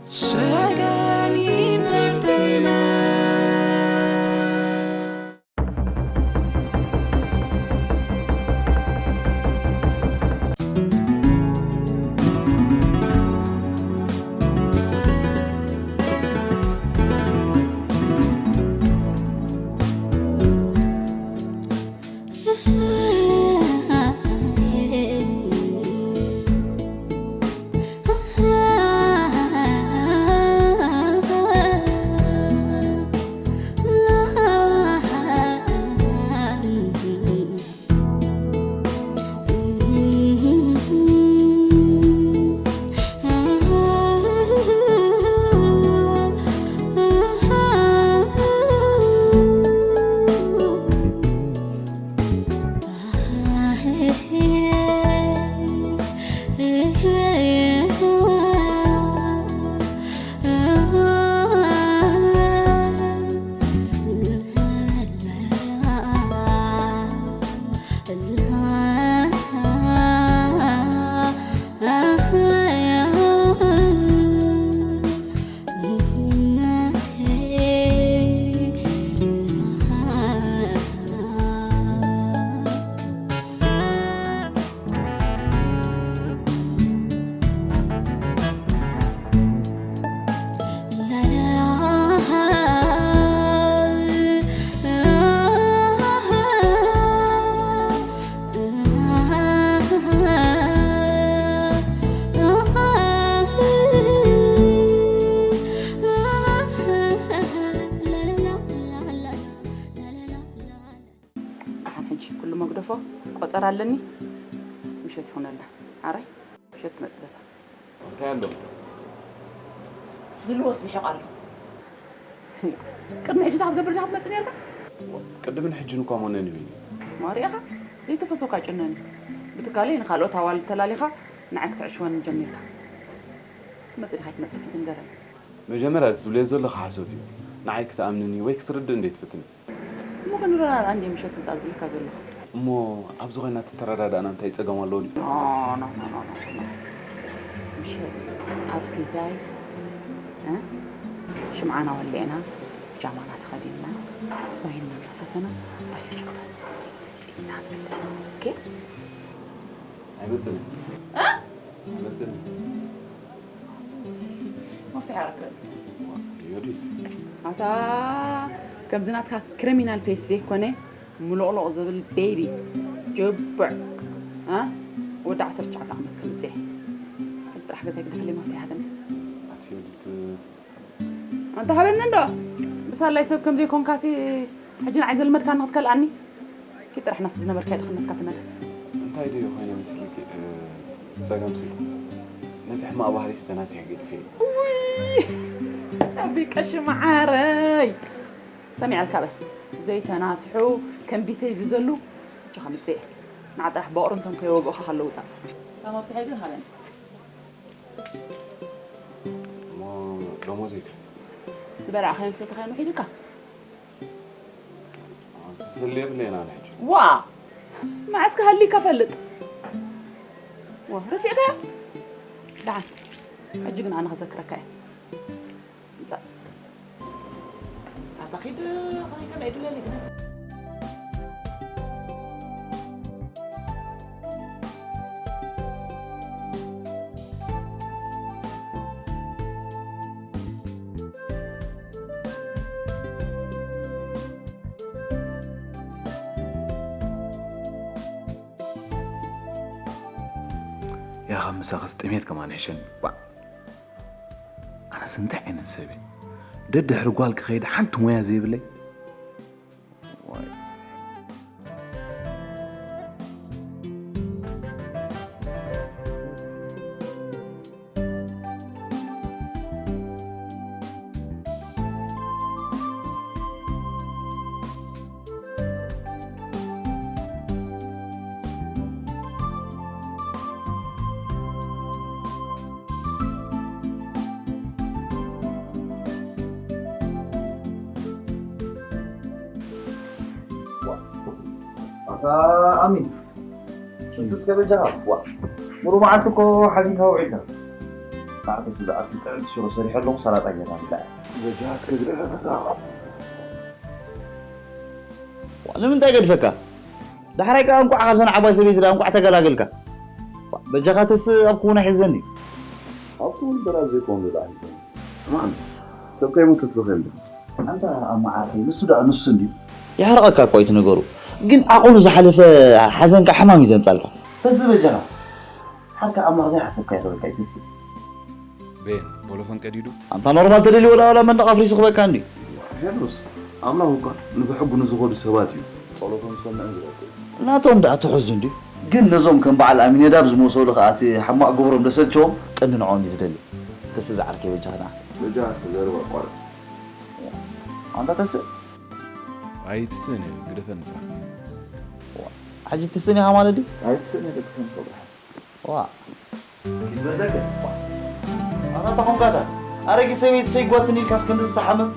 Sagan Entertainment. ደሓን ሕጂ ኩሉ መግደፎ ቆጸራ ኣለኒ። ምሸት ይኹነልና። ሓራይ ምሸት ትመጽእ በታ። እንታይ ኣሎ? ዝልወስ ብሒቕ ኣሎ። ቅድሚ ሕጂ እንታይ ክትገብር ዲኻ ትመጽእ ነርካ? ቅድምን ሕጅን እኳ ሞነን እዩ። ማርያኻ ዘይተፈሶካ ጭነኒ። ብትካለይ ንኻልኦት ኣዋልድ ተላሊኻ ንዓይ ክትዕሽወኒ ጀሚርካ። ትመጽእ ዲኻ ኣይትመጽእን ሕጂ ንገረኒ። መጀመርያ እዚ ትብልዮ ዘለኺ ሓሶት እዩ። ንዓይ ክትኣምንኒ ወይ ክትርድእኒ ዘይትፍትኒ። እሞ ክንረዳዳእ እንድየ ምሸት ምጻእ ዝብለካ ዘለኹ። እሞ ኣብዚ ኮይና ተተረዳዳእና እንታይ ጸገም ኣለዎ ድዩ? ኖ፣ ኖ፣ ኖ፣ ኖ፣ ኖ፣ ኖ። ምሸት ኣብ ገዛይ፣ እ? ሽምዓና ወሊዕና፣ ፒጃማና ተኸዲንና፣ ወይንና እናሰተና፣ ባዮች ክትጽኢና ንብል። ኦኬ? ኣይመጽእን። እ? ኣይመጽእን። መፍትሒ ኣረክብ። ዮዲት። ኣታ ከምዚ ናትካ ክሪሚናል ፌስ ዘይኮነ፣ ምሎቕሎቕ ዝብል ቤቢ፣ ጅቡዕ፣ እ? ወዲ ዓሰርተ ትሽዓተ ዓመት ከምጽእ። ሕጂ ጥራሕ ገዛይ ግደፈለይ መፍትሒ ሃበኒ። ኣቲ ዮዲት። ኣንታ ሃበኒ እንዶ። ብሳላይ ሰብ ከም ዘይኮንካሲ ሕጂ ንዓይ ዘልመድካኒ ክትከልኣኒ። ኪድ ጥራሕ ናብቲ ዝነበርካዮ ድኽነትካ ተመለስ። እንታይ ድዩ ኮይነ መሲልኪ፣ እ፣ ዝጸገምሲ? ነቲ ሕማቕ ባህሪስ ተናሲሐ ገዲፈዮ። ውይ! ኣቢ ቀሺ መዓረይ! ሰሚዐልካ በል። ዘይተናስሑ ከም ቢተይ ዝዘሉ እጆኻ ምጽእ። ንዓ ጥራሕ በቑሪ እንቶም ከይወግኡኻ ከለዉ ውጻእ። እታ መፍትሒ ግን ሃበኒ። እሞ ደሞዘይ ከ? ዝበላዕካዮን ዝሰተኻዮን ውሒዱካ? ስለ የብለይን ኣነ ሕጂ። ዋ! መዓስ ክሃልይካ ፈልጥ? ዋ፣ ረሲዕካዮ? ደሓን። ሕጂ ግን ኣነ ክዘክረካ እየ። ምጻእ። ኣታ ኺድ፣ ኸይከም ዕድለኒ ግዳ። ያኻ ምሳኽስ ጥሜት ከማን ይሕሸኒ። ዋ! ኣነስ እንታይ ዓይነት ሰብ እየ? ደድሕሪ ጓል ክኸይድ ሓንቲ ሞያ ዘይብለይ? ዋይ። ኣታ ኣሚን፣ እሱስ ከበጃኻ። ዋ። ሙሉ መዓልቲ እኮ ሓዚንካ ውዒልካ። ንዓተስ ዝኣክል ጥዕምቲ ሽሮ ሰሪሐ ኣለኹ፣ ሰላጣ ጌርና ንብላዕ። በጃ እስከ ግደፈ ተሳቐ። ንምንታይ ገድፈካ? ዳሕራይ ከኣ እንቋዕ ካብዘን ዓባይ ሰበይቲ ደኣ እንቋዕ ተገላገልካ። በጃኻ ተስ ኣብ ክውና ሒዘኒ። ኣብ ክውን በራድ ዘይኮን ዝደኣ ሒዘኒ። ስማዕኒ፣ ሰብ ከይሞተ ትበኽየሉ። ኣንታ ኣብ መዓርከይ፣ ንሱ ደኣ ንሱ እንድዩ። የሕርቐካ እኮ እዩ እቲ ነገሩ። ግን ዓቕሉ ዝሓለፈ ሓዘንካ ሕማም እዩ ዘምጻልካ። ተስ በጃኻ። ሓርካ ኣምላኽ ዘይሓሰብካዮ ክበካ ይተስእ። ቤን፣ ቦሎፎን ቀዲዱ። ኣንታ ኖርማል ተደልዩ ወላ ወላ መንደቕ ኣፍሪሱ ክበካ እንድዩ። ሄኖስ፣ ኣምላኽ እኳ ንብሕጉ ንዝኸዱ ሰባት እዩ ጸሎቶም ዝሰምዕን ዝረድእ። ናቶም ደኣ ትሑዝ እንድዩ። ግን ነዞም ከም በዓል ኣሚነዳብ ዝመሰሉ ከኣ እቲ ሕማቕ ግብሮም ደሰልቸዎም ቀንዲ ንዕኦም እዩ ዝደሊ። ተስ ዝዓርከይ በጃኻ ደኣ። በጃ ተዘርባ ኣቋርጽ። ኣንታ ተስእ። ኣይትስእን እየ፣ ግደፈኒ ጥራሕ። ዋ፣ ሕጂ ትስእን ኢኻ ማለት ድዩ? ኣይትስእን እየ፣ ደቂ ሰንበት ኣብርሃ። ዋ። ይበለከስ። ኣታ ተኾንካታ። ኣረጊት ሰበይቲ ሰይጓትኒ ኢልካስ ክንድዚ ተሓምም?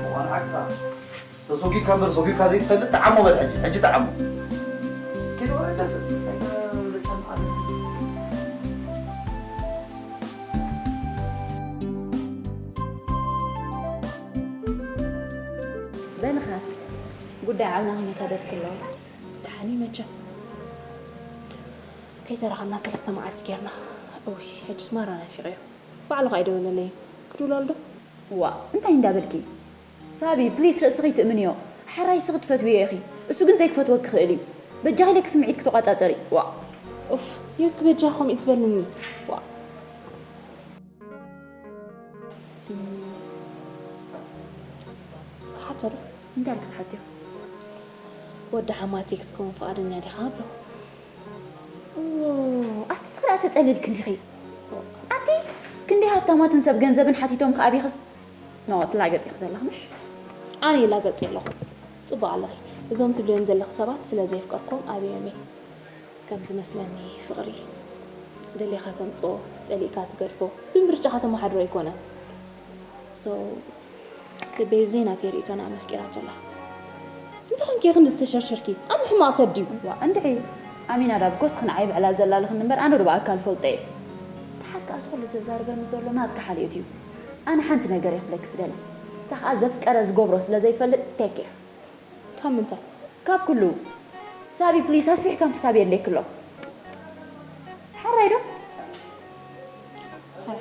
እዋን ዓግታ። ተሰጒግካ እምበር ሰጒግካ ዘይትፈልጥ፣ ተዓሞ በል ሕጂ፣ ሕጂ ተዓሞ። ኪድ ወረደስ። በልኻስ፣ ጉዳይ ዓብና ከይከደትኪ ኣለዎ። ደሓን እዩ መቸም። ከይተራኸብና ሰለስተ መዓልቲ ጌርና። እውይ፣ ሕጅስ ማራ ናፊቐዮ። ባዕሉ ኸኣ ኣይደወለለይን። ክድውለሉ ዶ? ዋእ፣ እንታይ እንዳበልኪ? ሳቢ፣ ፕሊስ ርእስኺ ትእምንዮ። ሕራይ እስኺ ትፈትውዮ ኢኺ። እሱ ግን ዘይክፈትወኪ ክኽእል እዩ። በጃኺ ኢለኪ ስምዒትኪ ተቋጻጸሪ። ዋእ። ኡፍ፣ ዮኪ በጃኺ ከምኡ ትበልኒ። ዋእ። እም፣ ክሓቶ ዶ? እንታይ ኢልኪ ትሓትዮ? ወዲ ሓማተይ ክትከውን ፍቓደኛ ዲኻ? ብሎ። ዎ፣ ኣቲ እስኺ ደኣ ተጸሊልኪ እንዲኺ። ኣቲ ክንደይ ሃፍታማትን ሰብ ገንዘብን ሓቲቶም ከኣ ቢኽስ? ኖ፣ ትላገጺ ኢኺ ዘለኺ ምሽ? ኣነ ይላገጽ ኣለኹ። ጽቡቕ ኣለኺ። እዞም ትብልዮም ዘለኺ ሰባት ስለ ዘየፍቀርክዎም ኣብዮም እየ። ከም ዝመስለኒ ፍቕሪ ደሊኻ ተምጽኦ፣ ጸሊእካ ትገድፎ፣ ብምርጫኻ ተመሓድሮ ኣይኮነን። So፣ ልበይ ብዘይ ናተይ ርእይቶ ንኣሚ ኣፍቂራቶ ኣላ። እንታይ ኾንኪ ኢኺ ክንዲ ዝተሸርሸርኪ? ኣሚ ሕማቕ ሰብ ድዩ? ዋ፣ እንድዒ ኣሚናዳብ፣ ጎስኺ ንዓይ ብዕላል ዘላልኽኒ እምበር፣ ኣነ ዶ ብኣካል ፈልጦ እየ? ደሓር ከኣ እዚ ኹሉ ዘዛርበኒ ዘሎ ናትኪ ሓልዮት እዩ። ኣነ ሓንቲ ነገር እየ ክብለኪ ዝደሊ። ንሳ ኸኣ ዘፍቀረ ዝገብሮ ስለ ዘይፈልጥ፣ ቴክ ኬር። ካብ ምንታይ? ካብ ኩሉ። ሳቢ፣ ፕሊስ፣ ኣስፊሕካ ምሕሳብ የድልየኪ ኣሎ። ሓራይ ዶ? ሓራይ።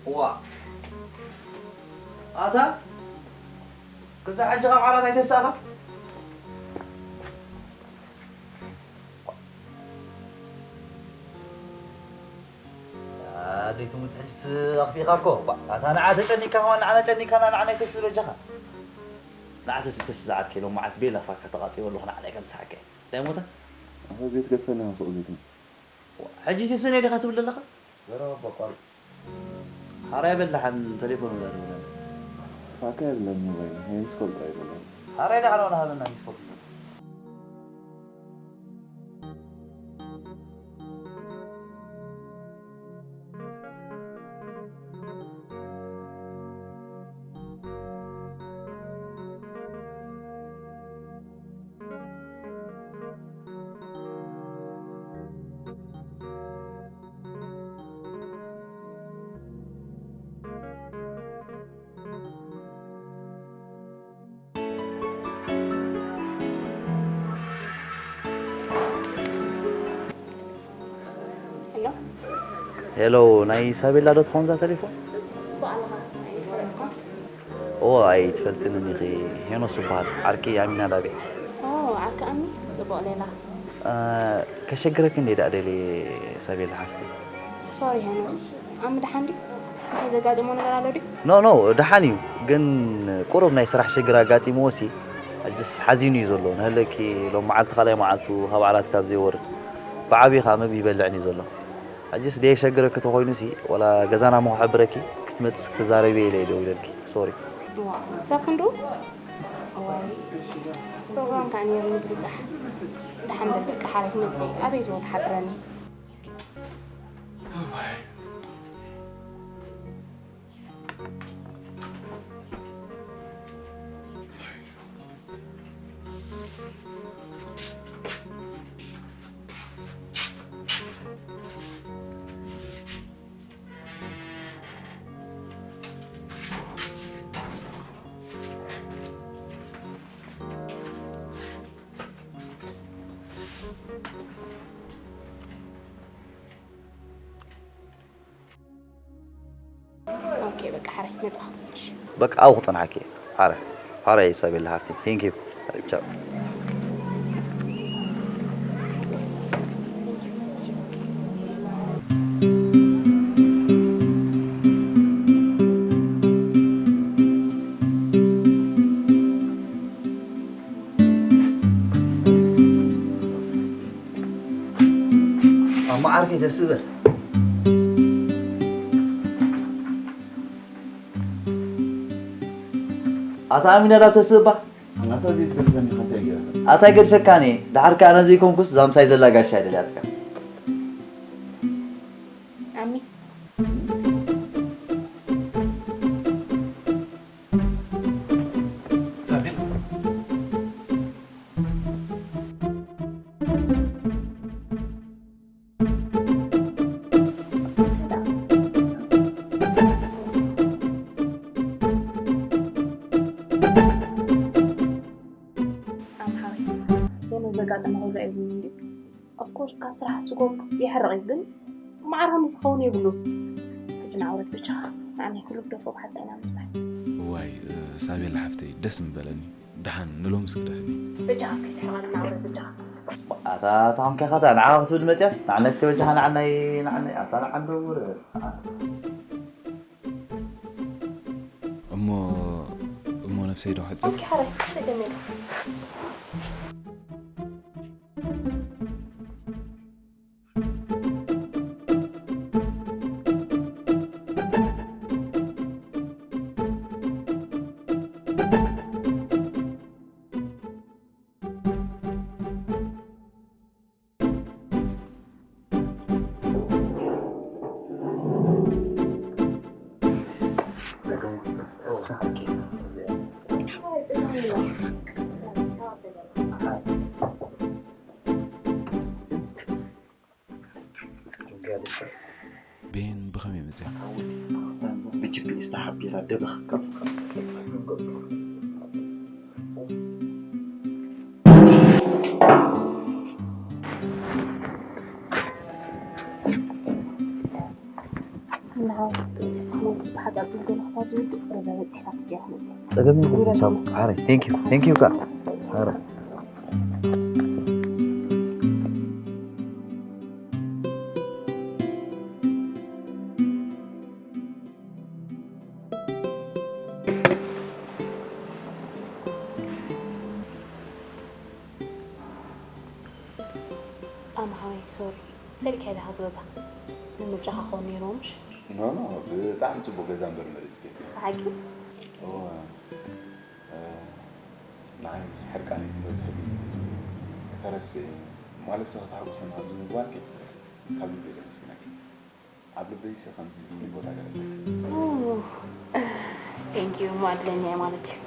ዋ። ኣታ፣ ክሳዕ ሕጂ ካብ ዓራት ኣይተሳእኻን? ኣደይ ትሙት፣ ሕጅስ ኣኽፊእኻ እኮ። ባ፣ ኣታ ንዓ ተጨኒካ ከማን ንዓና ጨኒካና፣ ንዓና ኣይተስእ በጃኻ። ንዓ ተስእ፣ ተስእ ዝዓርከይ፣ ሎም መዓልቲ ቤላ ፋካ ተቓጢበ ኣለኹ፣ ንዓና ኣይከምስሓካ እየ። እንታይ ሞተ? ኣታ ዘይትገድፈኒ ኢኻ ሱቕ ዘይትብል። ዋ፣ ሕጂ ትስእን እየ ዲኻ ትብል ዘለኻ? ዘረባ እባ ኣቋርጽ። ሓራይ በል ደሓን፣ ቴሌፎን ወላ ደውለለይ። ፋካ የብለይን ሞባይል፣ ናይ ሚስኮል ጥራይ ዘለኒ። ሓራይ ደሓን ወላ ሃበና ሚስኮል። ሄሎ። ሄሎ፣ ናይ ሳቤላ ዶ ትኸውን እዛ ቴሌፎን? ጽቡቕ ኣለኻ፣ ኣይፈለጥኳን። ኦ፣ ኣይትፈልጥንን ኢኺ። ሄኖስ እበሃል፣ ዓርኪ ኣሚናዳብ እየ። ኦ፣ ዓርኪ ኣሚ፣ ጽቡቕ ሌላ። እ፣ ከሸግረኪ እንድየ ደኣ ደልየ ሳቤላ ሓፍተይ። ሶሪ ሄኖስ፣ ኣሚ ደሓን ድዩ? እንታይ ዘጋጠሞ ነገር ኣሎ ድዩ? ኖ፣ ኖ፣ ደሓን እዩ። ግን ቁሩብ ናይ ስራሕ ሽግር ኣጋጢምዎሲ፣ ሕጅስ ሓዚኑ እዩ ዘሎ። ንህለኪ ሎም መዓልቲ ካልኣይ መዓልቱ ካብ ዓራት ካብ ዘይወርድ፣ ብዓብዩ ከኣ ምግቢ ይበልዕን እዩ ዘሎ። ሕጅስ ደየሸግረኪ ተኾይኑሲ፣ ወላ ገዛና እሞ ክሕብረኪ፣ ክትመጽስ ክትዛረቢ ኢለ እየ ደዊለልኪ። ሶሪ። ዋ፣ ክሳብ ክንድኡ? እዋይ፣ ፕሮግራም ከኣ ነይሩ ዝብጻሕ። ደሓን በል በቃ ሓራይ ክመጽእ እየ። ኣበይ ዝወት ሓድረኒ? ኦኬ፣ በቃ ሓራይ መጻኹ። እሺ። በቃ ኣብኡ ክጸንሓኪ እየ። ሓራይ፣ ሓራይ ሳቤላ ሓፍቲ። Thank you። ቻው። ኣሞ ዓርከይ ተስእ በል። ኣታ ኣሚናዳብ ተስእ እባ። ኣታ ዘይትገድፈኒ ከ እንታይ ገይረ? ኣታ ኣይገድፈካን እየ። ደሓር ከኣ ኣነ ዘይኮንኩስ እዛ ምሳይ ዘላ ጋሻ እያ ደልያትካ። ኣሚ። ሳቤል። ኣምሓራይ፣ ገለ ዘጋጠመ ኩሉ ኣይብሉን ድዩ? Of course፣ ካብ ስራሕ ስጎግ የሕርቕ እዩ፣ ግን መዓር ከምዚ ክኸውን የብሉን። ሕጂ ንዓውረት በጃኻ፣ ንዓኒ ኩሉ ክደፍኦ ብሓንሳእ ኢና ንምሳሕ። እዋይ፣ ሳቤላ ሓፍተይ፣ ደስ ምበለኒ። ደሓን ንሎምስ ግደፍኒ። በጃኻ እስኪ ትሕርቐኒ፣ ንዓውረት በጃኻ። ኣታ፣ ኣታ፣ ከምከ፣ ኣታ፣ ንዓኻ ክትብል መጽያስ፣ ንዓናይ እስከ በጃኻ፣ ንዓናይ፣ ንዓናይ፣ ኣታ፣ ንዓን ዶ ውረ። እሞ፣ እሞ ነብሰይ ዶ ሕጽብ? ኦኬ፣ ሓራይ፣ ሓደ ገመድ። ቤን ብኸመይ መጽያ? ብጂፒኤስ ተሓቢራ ደበኽ። ጸገም የብሉን ሳቡ። ሓራይ፣ thank you፣ thank you ከኣ። ሓራይ። ኣምሃይ፣ ሶሪ። ጸሊእካዮ ዲኻ እዚ ገዛ? ንምርጫኻ ክኸውን ነይርዎ፣ ምሽ? ኖ፣ ኖ፣ ብጣዕሚ ጽቡቕ ገዛ እምበር መሪጽኪ። ብሓቂ? እወ፣ እ፣ ንዓይ ሕርቃነይ ክትረስዕኒ፣ ክተረስዒ፣ ማለት ከተሓጉሰኒ ኣብዚ ምግባርኪ ካብ ልቢ እየ ዘመስግነኪ። ኣብ ልበይሲ ከምዚ ፍሉይ ቦታ ገለለኪ። ኦ፣ thank you እሞ ዕድለኛ እየ ማለት እዩ።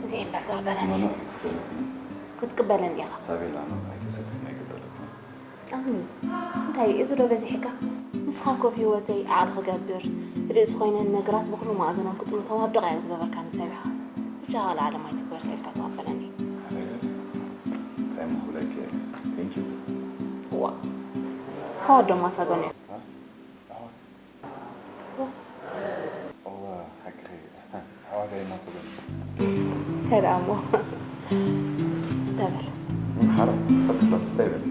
እዚ እምበር ተቐበለኒ። ኖ፣ ኖ፣ ክትቅበለኒ ኢኻ። ሳቤላ፣ ኖ፣ ኣይተሰክፍን፣ ኣይቅበለኩን። ኣሚ፣ እንታይ እዚ ዶ በዚሕካ? ንስኻ እኮ ኣብ ህይወተይ ዓቕሊ ክገብር፣ ርእሲ ኮይነ ንነገራት ብኹሉ መኣዝኖም ክጥምቶም ኣብ ደቓይቕ ዝገበርካኒ ሰብ ኢኻ። ብቻ ካልእ ዓለም ኣይትግበር፣ ሰኢልካ ተቐበለኒ። ኣረ፣ እንታይ እሞ ክብለኪ እየ? Thank you። ዋ፣ ኣሕዋት ዶ ማሳጎን እዮም? እ? ኣሕዋት? ዋ። እወ፣ ሓቅኺ። ኣሕዋት ኣይማሰሉን። እንታይ ደኣ እሞ? እስተ በል። ሓራይ፣ ጸጥ በል፣ እስተ በል።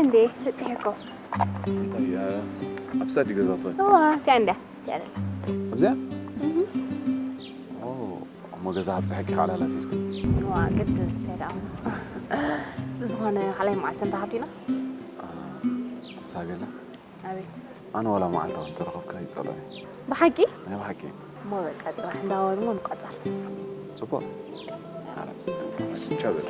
እንዴ፣ በጺሐ እኮ። እንታይ፣ እ፣ ኣብ ሳዲ ገዛ ትኾን? እዋ፣ እዚኣ እንድያ፣ እዚኣ ደላ። ኣብዚኣ? እህ። ኦ፣ እሞ ገዛ ኣብጽሐኪ ካላላት እስኪ። እዋ፣ ግድ፣ እንታይ ደኣ እሞ። ብዝኾነ፣ ካልኣይ መዓልቲ እንረኸብ ዲና? እ፣ ሳቤላ? ኣቤት። ኣነ ዋላ መዓልታዊ እንተረኸብካ ይጸልኦ እየ። ብሓቂ? ናይ ብሓቂ። እሞ በቃ ጽባሕ እንዳወርሞ ንቋጸር። ጽቡቕ። ቻው በቃ።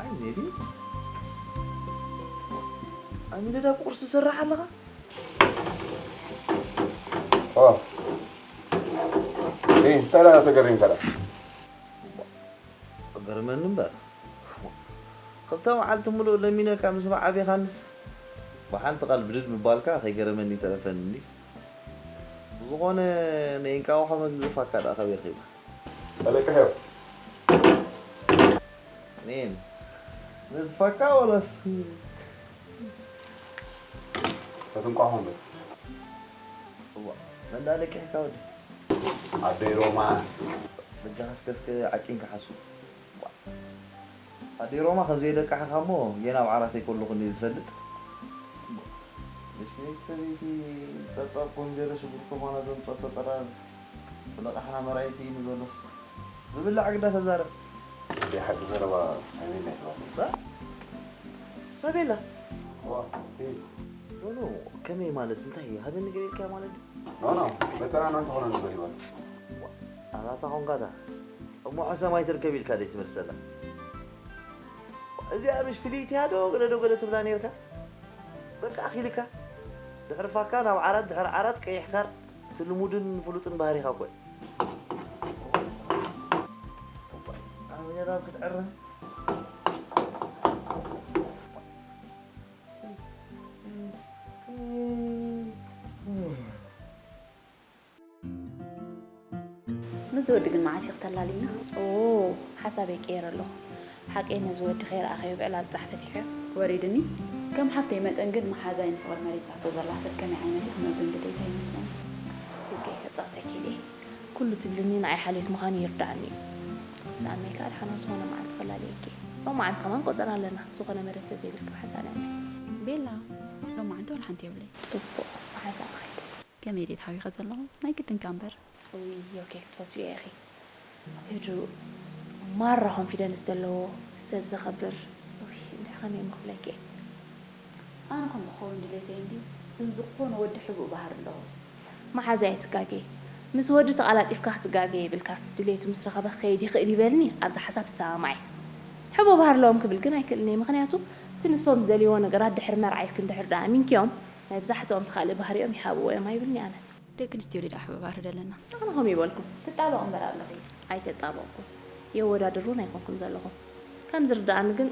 ኣይ ሜሪ፣ ኣይ ሚለዳ ቁርሲ ትሰርሕ ኣለኻ? ኦ። እይ፣ እንታይ ደኣ ተገሪምካ ደኣ? ገርመኒ እምበር። ክልተ መዓልቲ ሙሉእ ለሚነካ ምስ በዓቤኻንስ፣ ብሓንቲ ቃል ብድድ ምባልካ ከይገረመኒ ተረፈኒ እንዲ። ብዝኾነ፣ ንእንቃቑሖ መግዝፋካ ደኣ ካበይ ረኺብካ? ተለቅሕዮ። ኔን፣ ነዝፋካ ወላስ? ተትንቋሖ እምበር። እዋ፣ መን ደኣ ለቂሕካ ወዲ? ኣደይ ሮማ። በጃኻ እስከ፣ እስከ ዓቂንካ ሓሱ። ኣደይ ሮማ ከም ዘይለቃሕኻ እሞ፣ ጌና ኣብ ዓራተይ ከለኹ እንድየ ዝፈልጥ። ምሽክነይቲ ሰበይቲ ጸብጻብ ኮሚደረ ሽጉርቲ ኮማና ዘምጸቶ ጠራዝ ብለቃሕና መርኣይ ስኢኑ ዘሎስ። ዝብላዕ ግዳ ተዛረብ። ዘይሓቂ ዘረባ ሳቤላ ይሕባእ። ባ? ሳቤላ? እዋ፣ እይ። ኖ፣ ኖ፣ ከመይ ማለት እንታይ? ሃበኒ ገለ ኢልካያ ማለት ድዩ? ኖ፣ ኖ፣ መጸናንዒ እንተኾነ ንበል ይበል። ኣታ ኮንካታ። እሞ ሕሰም ኣይትርከብ ኢልካ ደይ ትመልሰላ? እዚኣ ምሽ ፍልይቲ እያ ዶ ገለ ዶ ገለ ትብላ ነይርካ? በቃ ኣኺልካ። ድሕሪ ፋካ ናብ ዓራት፣ ድሕሪ ዓራት ቀይሕ ካርድ፣ እቲ ልሙድን ፍሉጥን ባህሪኻ እኮ እዩ። ኣብ ጀራብ ክትዕረ። ምስዚ ወዲ ግን መዓስ ኢኺ ተላልይና? ኦ፣ ሓሳበይ ቀይረ ኣለኹ። ሓቀይ ነዚ ወዲ ከይረኣኸዮ ብዕላል ጥራሕ ፈቲሐዮ። ወሪድኒ። ከም ሓፍተይ መጠን ግን መሓዛይ ንፍቕሪ መሪጻቶ ዘላ ሰብ ከመይ ዓይነት እዩ ክመዝን ግዴታ ይመስለኒ። ውቀይ ከጻብተኪ ኢለ። ኩሉ ትብልኒ ንዓይ ሓልዮት ምዃኑ ይርድኣኒ እዩ። ዝኣመይ ከኣ ድሓን ኣብ ዝኾነ መዓልቲ ከላልየኪ እየ። ሎማዓንቲ ከማን ቆጸራ ኣለና። ዝኾነ መደብ ተዘይብልኪ ብሓንሳእ ንዕመይ። ቤላ፣ ሎማዓንቲ ወላ ሓንቲ የብለይ። ጽቡቕ፣ ብሓንሳእ ንኸይድ። ከመይ ድየ ተሓቢኸ ዘለኹ? ናይ ግድንካ እምበር። እውይ፣ ዮኬ ክትፈትውዮ ኢኺ። ህዱእ፣ ማራ ኮንፊደንስ ዘለዎ፣ ሰብ ዘኽብር። እውይ፣ እንድዒ ከመይ እሞ ክብለኪ እየ። ኣነ ከምኡ ክኸውን ድሌተይ እንድዩ፣ ግን ዝኾነ ወዲ ሕቡእ ባህሪ ኣለዎ። መሓዛይ ኣይትጋገዪ። ምስ ወዲ ተቓላጢፍካ ክትጋገ የብልካን። ድሌቱ ምስ ረኸበ ክኸይድ ይኽእል ይበልኒ፣ ኣብዚ ሓሳብ ትሰማማዕ እየ። ሕቡእ ባህሪ ኣለዎም ክብል ግን ኣይክእልን እየ፣ ምኽንያቱ እቲ ንሶም ዝደልይዎ ነገራት ድሕሪ መርዓ ኢልኪ እንድሕር ደኣ ኣሚንክዮም፣ መብዛሕትኦም እቲ ካልእ ባህሪኦም ይሃብዎ እዮም ኣይብልን'የ ኣነ። ደቂ ኣንስትዮ ድዩ ደኣ ሕቡእ ባህሪ ደለና? ኣነ ከምኡ ይበልኩም። ትጣበቒ እምበር ኣለኺ። ኣይተጣበቕኩን። የወዳድር እውን ኣይኮንኩን ዘለኹ። ከም ዝርድኣኒ ግን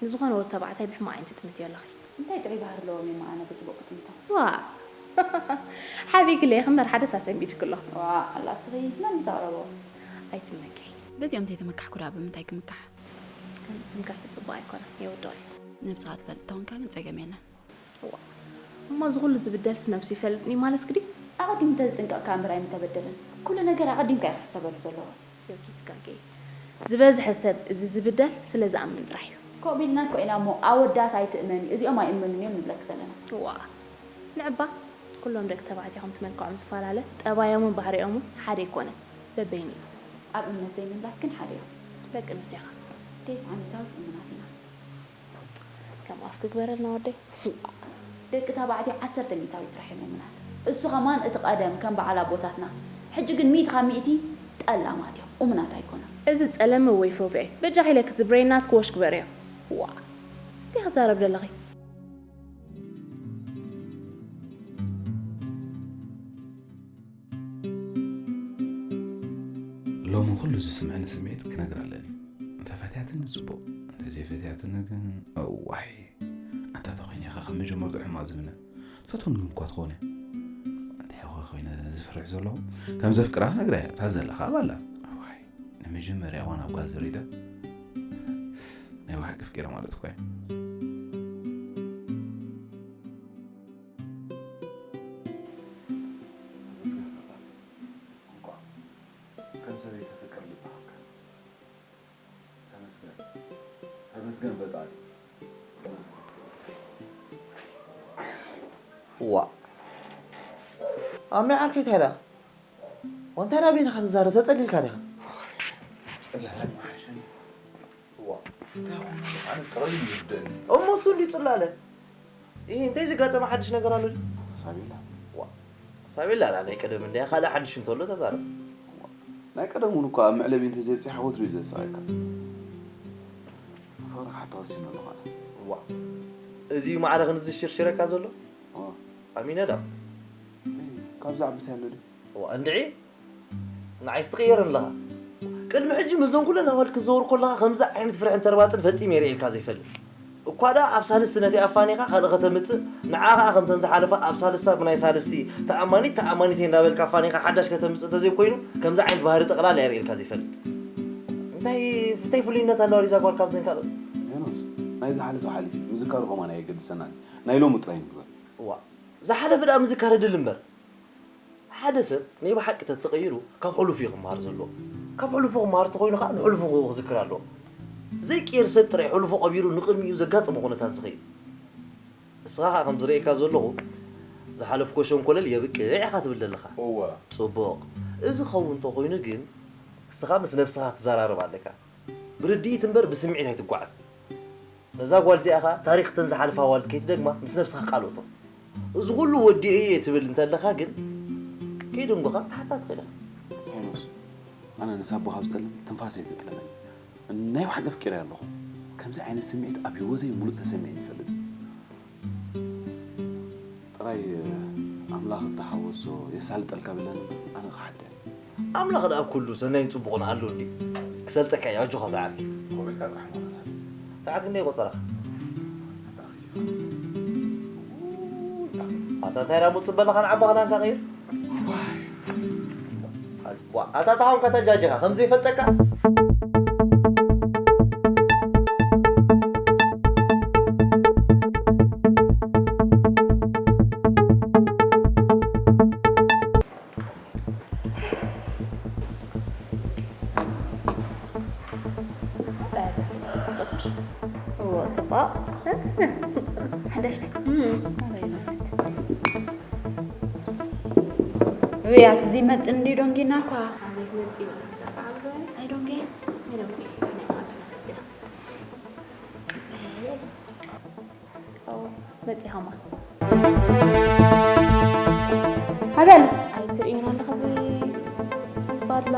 ንዝኾነ ወዲ ተባዕታይ ብሕማቕ ዓይኒ ትጥምትዮ ኣለኺ። እንታይ ጥዑይ ባህሪ ኣለዎም እዮም ኣነ ብጽቡቕ ክጥምቶም? ዋእ! ሓቢእክለይ ኢኺ እምበር ሓደስ ኣሰንቢድኪ ኣሎ። ዋእ! ኣላ እስኺ መን ምስ ኣቕረቦ? ኣይትመክሒ። በዚኦም እንተይተመካሕኩ ደኣ ብምንታይ ክምካሕ? ምምካሕ ጽቡቕ ኣይኮነን፣ የውድቕ እዩ። ነብስኻ ትፈልጥ ተኾንካ ግን ጸገም የለን። እዋ፣ እሞ እዚ ኩሉ ዝብደልስ ነብሱ ይፈልጥኒ ማለትኪ ድዩ? ኣቐዲሙ እንተዝጥንቀቕ ከኣ እምበር ኣይምተበደለን። ኩሉ ነገር ኣቐዲምካ እዩ ክሕሰበሉ ዘለዎ። ዮኪ ትጋገዪ። ዝበዝሐ ሰብ እዚ ዝብደል ስለ ዝኣምን ጥራሕ እዩ። ከምኡ ኢልና እኮ ኢና እሞ ኣወዳት ኣይትእመኒ፣ እዚኦም ኣይእመኑን እዮም ንብለኪ ዘለና። እዋ፣ ንዕባ ኩሎም ደቂ ተባዕትዮ ከምቲ መልክዖም ዝፈላለ፣ ጠባዮምን ባህሪኦምን ሓደ ኣይኮነን፣ በበይኑ እዩ። ኣብ እምነት ዘይምምላስ ግን ሓደ እዩ። ደቂ ኣንስትዮኻ ዴስ ዓመታዊት እሙናት ኢና። ከም ኣፍ ክግበረልና ወደይ። ደቂ ተባዕትዮ ዓሰርተ ሚእታዊት ጥራሕ እዮም እሙናት። እሱ ኸማን እቲ ቀደም ከም በዓል ኣቦታትና። ሕጂ ግን ሚእቲ ካብ ሚእቲ ጠላማት እዮም፣ እሙናት ኣይኮኑን። እዚ ጸለመ ወይ ፎብዒ፣ በጃኺ ኢለኪ ዝብረይናት ክወሽ ግበርዮ። ዋ፣ እንታይ ክዛረብ ደለኺ? ሎሚ ኩሉ ዝስምዐኒ ስምዒት ክነግር ኣለኒ። እንተፈትያትኒ ጽቡቕ፣ እንተዘይፈትያትኒ ግን እዋይ። ኣንታ ተኾይነ ኢኻ ከም መጀመርትኡ ሕማቕ ዝምነ። ትፈትወኒ እኳ ትኾነ። እንታይ ኢኻ ኮይነ ዝፍርሕ ዘለኹ? ከም ዘፍቅራ ክነግራ እያ። እታ ዘለኻ ባላ። እዋይ። ንመጀመርያ እዋን ኣብ ጓል ዝሪተ ናይ ብሓቂ ኣፍቂረ ማለት እኳ እዩ። ተመስገን ፈጣሪ፣ እንኳዕ ከም ሰበይቲ ፍቅር ልቢ ሃብካ። ተመስገን፣ ተመስገን ፈጣሪ፣ ተመስገን። ዋ ኣሜ ዓርከይ እንታይ ኢላ? ወንታይ ናበይና ክትዛረብ ተጸሊልካ ዲኻ? ጽላላት ምሓሸኒ። ዋ እንታይ ኾነ ኣነ ጥራይ እዩ ዝብደኒ። እሞ እሱ እንዲ ጽላለ ይህ እንታይ ዝጋጠመ ሓድሽ ነገር ኣሎ ድዩ? ሳቤላ። ዋ ሳቤላ ላ ናይ ቀደም እንድያ ካልእ ሓድሽ እንተሎ ተዛረብ። ናይ ቀደም እውን እኳ ኣብ መዕለቢ እንተዘይብፂሓ ወትሩ እዩ ዘስቐካ። ፍቕሪ ክሓታ ወሲኑ ኣለኹ ኣነ። ዋ እዚ እዩ ማዕረ ክንዚ ሽርሽረካ ዘሎ? ኣሚነ ዳ ካብ ዛዕብት ያለ ድዩ? ዋ እንድዒ ንዓይስ ትቕየር ኣለኻ። ቅድሚ ሕጂ ምስዞም ኩለን ኣዋልድ ክትዘውር ከለኻ ከምዚ ዓይነት ፍርሕን ተርባጽን ፈጺመ የርእየልካ ዘይፈልጥ። እኳ ደኣ ኣብ ሳልስቲ ነቲ ኣፋኒኻ ካልእ ከተምጽእ፣ ንዓ ኸኣ ከምተን ዝሓለፋ ኣብ ሳልስታ ብናይ ሳልስቲ ተኣማኒት ተኣማኒተይ እንዳበልካ ኣፋኒኻ ሓዳሽ ከተምጽእ እንተዘይኮይኑ ከምዚ ዓይነት ባህሪ ጠቕላላ የርእየልካ ዘይፈልጥ። እንታይ እንታይ ፍሉይነት ኣለዋ ሪዛ ጓል ካብዘን ካልኦት? ሄኖስ ናይ ዝሓለፈ ሓሊፉ ምዝካሩ ከማን ኣየገድሰናን ናይ ሎሚ ጥራይ ንግበር። እዋ ዝሓለፈ ደኣ ምዝካር ዕድል እምበር። ሓደ ሰብ ናይ ብሓቂ ተተቐይሩ ካብ ሕሉፉ እዩ ክመሃር ዘለዎ። ካብ ሕሉፉ ክመሃር ተኾይኑ ከዓ ንሕሉፉ ክዝክር ኣለዎ። ዘይቅየር ሰብ ጥራይ ሕሉፉ ቀቢሩ ንቕድሚኡ ዘጋጠሞ ኩነታት ዝኸይድ። እስኻ ከዓ ከም ዝርእየካ ዘለኹ ዝሓለፍኮ ሸንኮለል የብቅዕ ኢኻ ትብል ዘለኻ። እወ። ጽቡቕ። እዚ ክኸውን እንተኾይኑ ግን እስኻ ምስ ነብስኻ ክትዘራረብ ኣለካ። ብርድኢት እምበር ብስምዒት ኣይትጓዓዝ። ነዛ ጓል እዚኣ ኸኣ ታሪኽ እተን ዝሓለፋ ኣዋልድ ከይትደግማ ምስ ነብስኻ ቃል እቶ። እዚ ኹሉ ወዲኤ እየ ትብል እንተለኻ ግን ከይደንጎኻ ክትሓታ ትኽእል ኢኻ። ሄኖስ ኣነ ንሳቦ ካብ ዝጠልም ትንፋሰይ ትጥለመኒ። ናይ ብሓቂ ኣፍቂረያ ኣለኹ። ከምዚ ዓይነት ስምዒት ኣብ ህይወተይ ሙሉእ ተሰሚዕኒ ይፈልጥ። ጥራይ ኣምላኽ እተሓወሶ የሳልጠልካ ብለኒ እምበር ኣነ ክሓተ። ኣምላኽ ደኣ ኣብ ኩሉ ሰናይን ጽቡቕን ኣሎ እንድዩ። ክሰልጠካ እዩ ኣጆኻ ዝዓርከይ። ኮሜድካ ጥራሕ ማለት ሰዓት ክንደይ ቆጸረኻ? ኣታ እንታይ ደኣ ሙጽእ በለኻ ንዓባኻ ዳንካ ቀይር። ዋ ኣታ ተሃውንካ ተጃጀኻ ከም ዘይፈልጠካ። እዎ ጽባቕ ሓደሽቲ ውያት እዚ መጥን እንዲ ዶንጊና እኳ ኣይ ዶንጌ መፂኻ እማ ሃበል ኣይትርእዮን ኣለኻ እዚ ባድላ